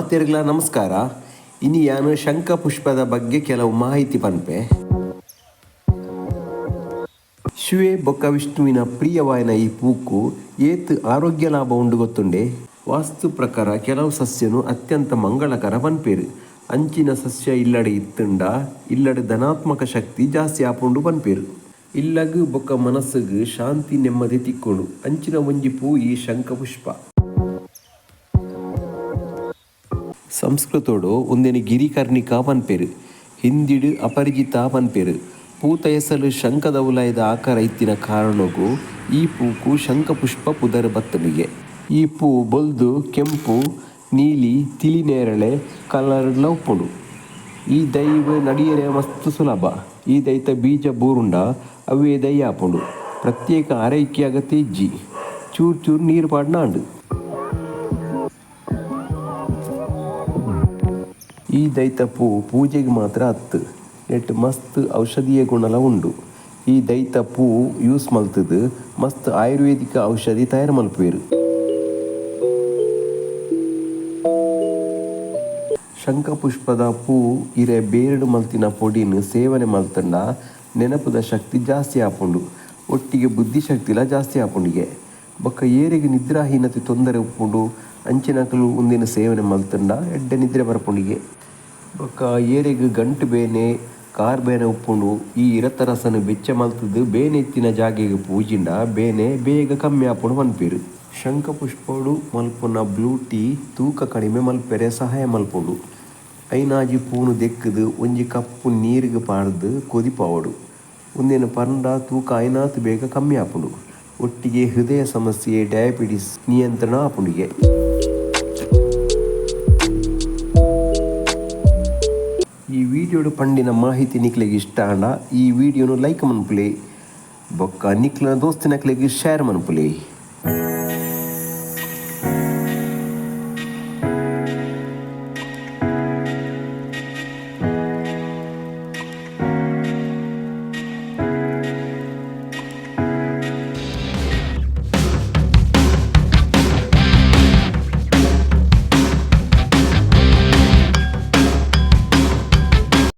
ಮಾತೆರ್ಗ್ಲ ನಮಸ್ಕಾರ. ಇನಿ ಯಾನು ಶಂಖಪುಷ್ಪದ ಬಗ್ಗೆ ಕೆಲವು ಮಾಹಿತಿ ಪನ್ಪೆ. ಶಿವೆ ಬೊಕ್ಕ ವಿಷ್ಣುವಿನ ಪ್ರಿಯವಾಯಿನ ಈ ಪೂಕು ಏತ್ ಆರೋಗ್ಯ ಲಾಭ ಉಂಡು ಗೊತ್ತುಂಡೆ? ವಾಸ್ತು ಪ್ರಕಾರ ಕೆಲವು ಸಸ್ಯನು ಅತ್ಯಂತ ಮಂಗಳಕರ ಪನ್ಪೇರು. ಅಂಚಿನ ಸಸ್ಯ ಇಲ್ಲಡೆ ಇತ್ತುಂಡ ಇಲ್ಲಡೆ ಧನಾತ್ಮಕ ಶಕ್ತಿ ಜಾಸ್ತಿ ಆಪುಂಡು ಪನ್ಪೇರು. ಇಲ್ಲಗ್ ಬೊಕ್ಕ ಮನಸ್ಸುಗ್ ಶಾಂತಿ ನೆಮ್ಮದಿ ತಿಕ್ಕುಂಡು. ಅಂಚಿನ ಒಂಜಿ ಪೂ ಈ ಶಂಖಪುಷ್ಪ. ಸಂಸ್ಕೃತೊಡು ಉಂದೆನ್ ಗಿರಿಕರ್ಣಿಕಾ ಪನ್ಪೆರ್. ಹಿಂದಿಡ್ ಅಪರಿಜಿತ ಪನ್ಪೆರ್. ಪೂತ ಎಸಲು ಶಂಖದ ಉಲಾಯಿದ ಆಕಾರ ಇತ್ತಿನ ಕಾರಣೊಗು ಈ ಪೂಕು ಶಂಖಪುಷ್ಪ ಪುದರ್ ಬತ್ತುಂಡುಗೆ. ಈ ಪೂ ಬೊಲ್ದು, ಕೆಂಪು, ನೀಲಿ, ತಿಳಿ ನೇರಳೆ ಕಲರ್ ಡ್ಲ ಉಪ್ಪುಂಡು. ಈ ದೈವ್ ನಡಿಯೆರೆ ಮಸ್ತ್ ಸುಲಭ. ಈ ದೈತ ಬೀಜ ಬೂರುಂಡ ಅವ್ವೇ ದೈ ಆಪುಂಡು. ಪ್ರತ್ಯೇಕ ಆರೈಕೆ ಅಗತ್ಯ ಇಜ್ಜಿ. ಚೂರ್ ಚೂರ್ ನೀರ್ ಪಾಡ್ನ ಆಂಡ್. ಈ ದೈತ ಪೂ ಪೂಜೆಗ್ ಮಾತ್ರ ಅತ್ತ್, ನೆಟ್ಟ್ ಮಸ್ತ್ ಔಷಧೀಯ ಗುಣಲ ಉಂಡು. ಈ ದೈತ ಪೂ ಯೂಸ್ ಮಲ್ತುದು ಮಸ್ತ್ ಆಯುರ್ವೇದಿಕ ಔಷಧಿ ತಯಾರ್ ಮನ್ಪುವೆರ್. ಶಂಖಪುಷ್ಪದ ಪೂ, ಇರೆ, ಬೇರ್ಡ್ ಮಲ್ತಿನ ಪೊಡಿನ್ ಸೇವನೆ ಮಲ್ತ್ಂಡ ನೆನಪುದ ಶಕ್ತಿ ಜಾಸ್ತಿ ಆಪುಂಡು. ಒಟ್ಟಿಗೆ ಬುದ್ಧಿಶಕ್ತಿಲ ಜಾಸ್ತಿ ಆಪುಂಡುಗೆ. ಬೊಕ್ಕ ಏರೆಗ್ ನಿದ್ರಾಹೀನತೆ ತೊಂದರೆ ಉಪ್ಪುಂಡು ಅಂಚಿನಕುಲು ಉಂದೆನ್ ಸೇವನೆ ಮಲ್ತ್ಂಡ ಎಡ್ಡೆ ನಿದ್ರೆ ಬರ್ಪುಂಡುಗೆ. ಬೊಕ್ಕ ಏರೆಗ್ ಗಂಟು ಬೇನೆ, ಕಾರ್ ಬೇನೆ ಉಪ್ಪುಂಡು ಈ ಇರೆತ ರಸನ್ ಬೆಚ್ಚ ಮಲ್ತುದು ಬೇನೆ ಇತ್ತಿನ ಜಾಗೆಗ್ ಪೂಜಿಂಡ ಬೇನೆ ಬೇಗ ಕಮ್ಮಿ ಆಪುಂಡು ಪನ್ಪೆರ್. ಶಂಖಪುಷ್ಪೊಡು ಮಲ್ಪುನ ಬ್ಲೂ ಟೀ ತೂಕ ಕಡಿಮೆ ಮಲ್ಪೆರೆ ಸಹಾಯ ಮಲ್ಪುಂಡು. ಐನಾಜಿ ಪೂನು ದೆಕ್ಕುದು ಒಂಜಿ ಕಪ್ ನೀರುಗ್ ಪಾಡ್ದ್ ಕೊದಿಪಾವೊಡು. ಉಂದೆನ್ ಪರ್ಂಡ ತೂಕ ಆಯಿನಾತ್ ಬೇಗ ಕಮ್ಮಿ ಆಪುಂಡು. ಒಟ್ಟಿಗೆ ಹೃದಯ ಸಮಸ್ಯೆ, ಡಯಾಬಿಟಿಸ್ ನಿಯಂತ್ರಣ ಆಪುಂಡುಗೆ. ಈ ವಿಡಿಯೋಡು ಪಂಡಿನ ಮಾಹಿತಿ ನಿಕ್ಲೆಗ್ ಇಷ್ಟ ಆಂಡ ಈ ವಿಡಿಯೋನು ಲೈಕ್ ಮನ್ಪುಲೆ, ಬೊಕ್ಕ ನಿಕ್ಲೆನ ದೋಸ್ತಿನಕ್ಲೆಗ್ ಶೇರ್ ಮನ್ಪುಲೆ.